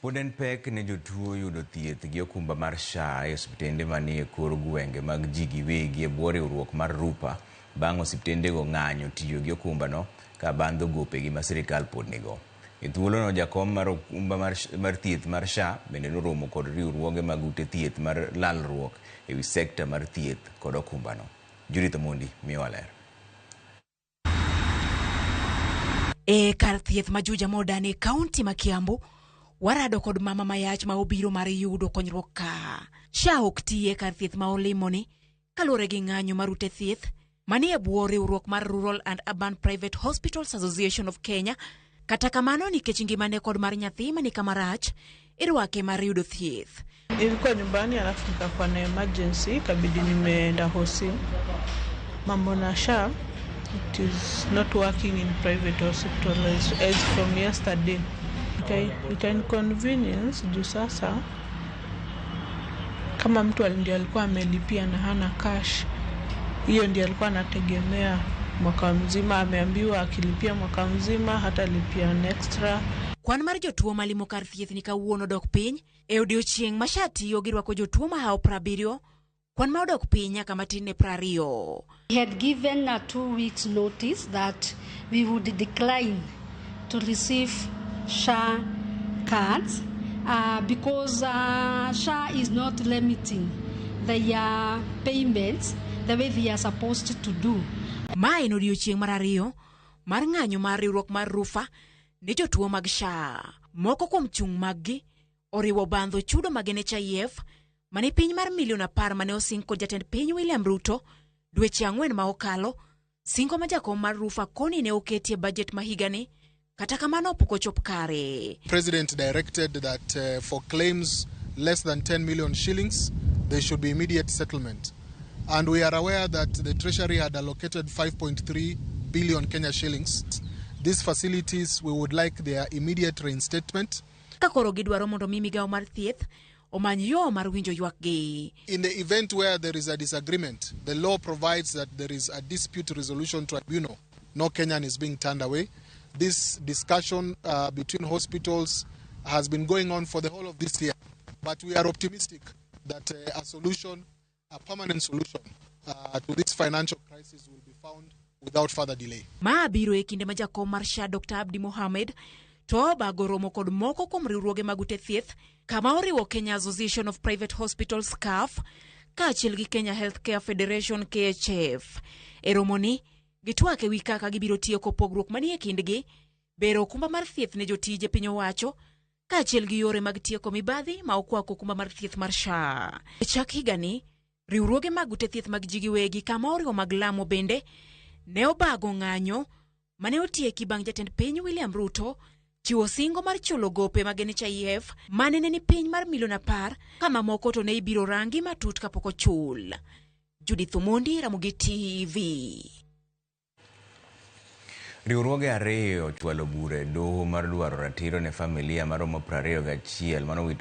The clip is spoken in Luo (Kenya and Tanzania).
Pod en pek ne jotuo yudo thieth gi okumba mar SHA e osiptende manie kor gwenge mag ji giwegi e bwo riwruok mar RUPHA bang' osiptendego ng'anyo tiyo gi okumbano ka bandho gopegi ma sirikal pod nigo. E thuolono jakom mar okumba mar thieth mar SHA bende noromo kod riwruoge mag ute thieth mar lalruok ewi sekta mar thieth kod okumbano. Judith Omondi miyowa ler. E kar thieth ma Juja Modern e kaunti ma Kiambu, warado kod mama mayach ma obiro mar yudo konyruok ka. SHA ok ti e kar thieth ma olimoni kaluwore gi ng'anyo mar ute thieth manie bwo riwruok mar Rural and Urban Private Hospitals Association of Kenya. Kata kamano, nikech ngimane kod mar nyathi mani kama rach, irwake mar yudo thieth. Nilikuwa nyumbani alafu nikakuwa na emergency, ikabidi nimeenda hosi. Mambo na SHA, it is not working in private hospital as from yesterday. Ita inconvenience juu sasa kama mtu ndiye alikuwa amelipia na hana cash, hiyo ndiye alikuwa anategemea mwaka mzima. Ameambiwa akilipia mwaka mzima hatalipia an extra. Kwan mar jotuo malimo kar thieth ni kawuono dok piny e odiochieng' ma SHA tiyo gi rwako jotuo mahawo 70, kwan ma odok piny nyaka matin ne 20. We had given a 2 weeks notice that we would decline to receive SHA cards because SHA is not limiting their payments the way they are supposed to do. Ma en odiochieng' mar ariyo mar ng'anyo mar riwruok mar RUPHA ne jotuo mag SHA. Moko kuom chung' maggi oriwo bandho chudo mag NHIF mane piny mar milion 10 mane osing kod jatend piny William Ruto dweche 4 ma okalo, singo ma jakom mar RUPHA koni ne oketie bajet ma higani kata kamano pok ochop kare. President directed that for claims less than 10 million shillings, there should be immediate settlement. And we are aware that the Treasury had allocated 5.3 billion Kenya shillings. These facilities, we would like their immediate reinstatement. Ka koro gidwaro mondo mi migawo mar thieth omany yo mar winjo ywakgi. In the event where there is a disagreement, the law provides that there is a dispute resolution tribunal. No Kenyan is being turned away. This discussion between hospitals has been going on for the whole of this year. But we are optimistic that a solution, a permanent solution to this financial crisis will be found without further delay. Ma biro e kinde ma jakom mar SHA Dr. Abdi Mohamed to obago romo kod moko kuom riwruoge mag ute thieth kama oriwo Kenya Association of Private Hospitals KAPH kaachiel gi Kenya Healthcare Federation KHF. E romoni, gitwak e wi kaka gibiro tieko pogruok manie kindgi, bero okumba mar thieth ne jotije piny owacho, kaachiel gi yore mag tieko mibadhi ma okwako okumba mar thieth mar SHA. E chak higani, riwruoge mag ute thieth mag ji giwegi kama oriwo mag lamo bende ne obago ng'anyo mane otieki bang' jatend piny William Ruto chiwo singo mar chulo gope mag NHIF mane ne ni piny mar milion 10 ka mamoko to ne ibiro rangi matut kapok ochul. Judith Omondi, Ramogi TV. Riwruoge ariyo ochwalo bura e doho mar dwaro ratiro ne familia maromo 21 manowito